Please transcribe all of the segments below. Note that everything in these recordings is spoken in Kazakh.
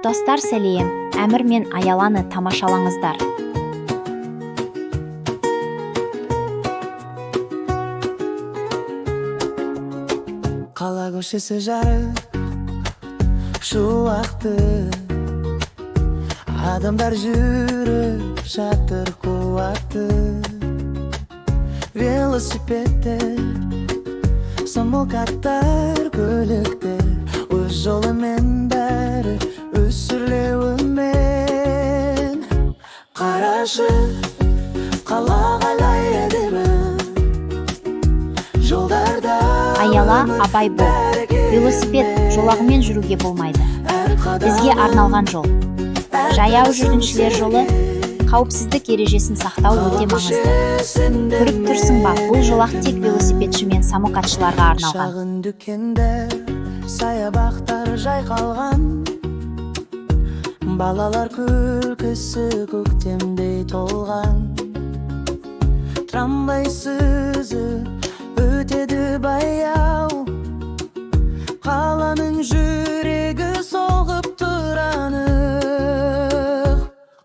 Достар, сәлем! Әмір мен Аяланы тамашалаңыздар. Қала көшесі жарық, шуақты. Адамдар жүріп жатыр қуатты. Велосипедтер, самокаттар, көліктер өз жолымен, бәрі өз сүрлеуімен. Қарашы, қала қалай әдемі. Жолдарда Аяла, өмір абай бол. Бәрі Велосипед керемет. жолағымен жүруге болмайды. Әр Бізге қадамым, арналған жол. Әр Жаяу тынысым жүргіншілер жолы. сергек. Қауіпсіздік ережесін сақтау өте Қала маңызды. көшесінде Көріп тұрсың ба, бұл жолақ тек мен велосипедші мен самокатшыларға арналған. Шағын дүкендер, саябақтар жайқалған. Балалар күлкісі көктемдей толған. Трамвай сүзіп өтеді баяу. Қаланың жүрегі соғып тұр анық.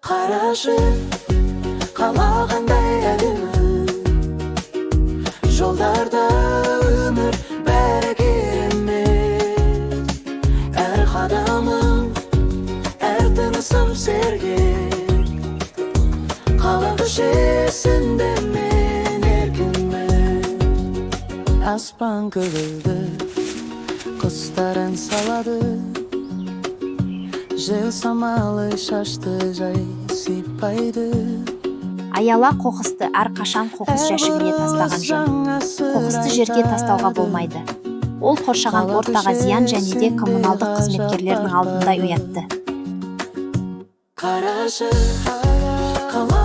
Қарашы, қала қандай әдемі. Жолдарда өмір, бәрі керемет. Әр қадамым, әр тынысым сергек. Қала көшесінде мен еркінмін. Аспан көгілдір, құстар ән салады. Жел самалы шашты жай сипайды. Аяла, қоқысты әрқашан қоқыс жәшігіне тастаған жөн. Қоқысты жерге тастауға болмайды. Ол қоршаған Қала ортаға зиян және де көшесінде коммуналдық ғажап қызметкерлердің алдында тартады. ұятты. Қарашы, қала.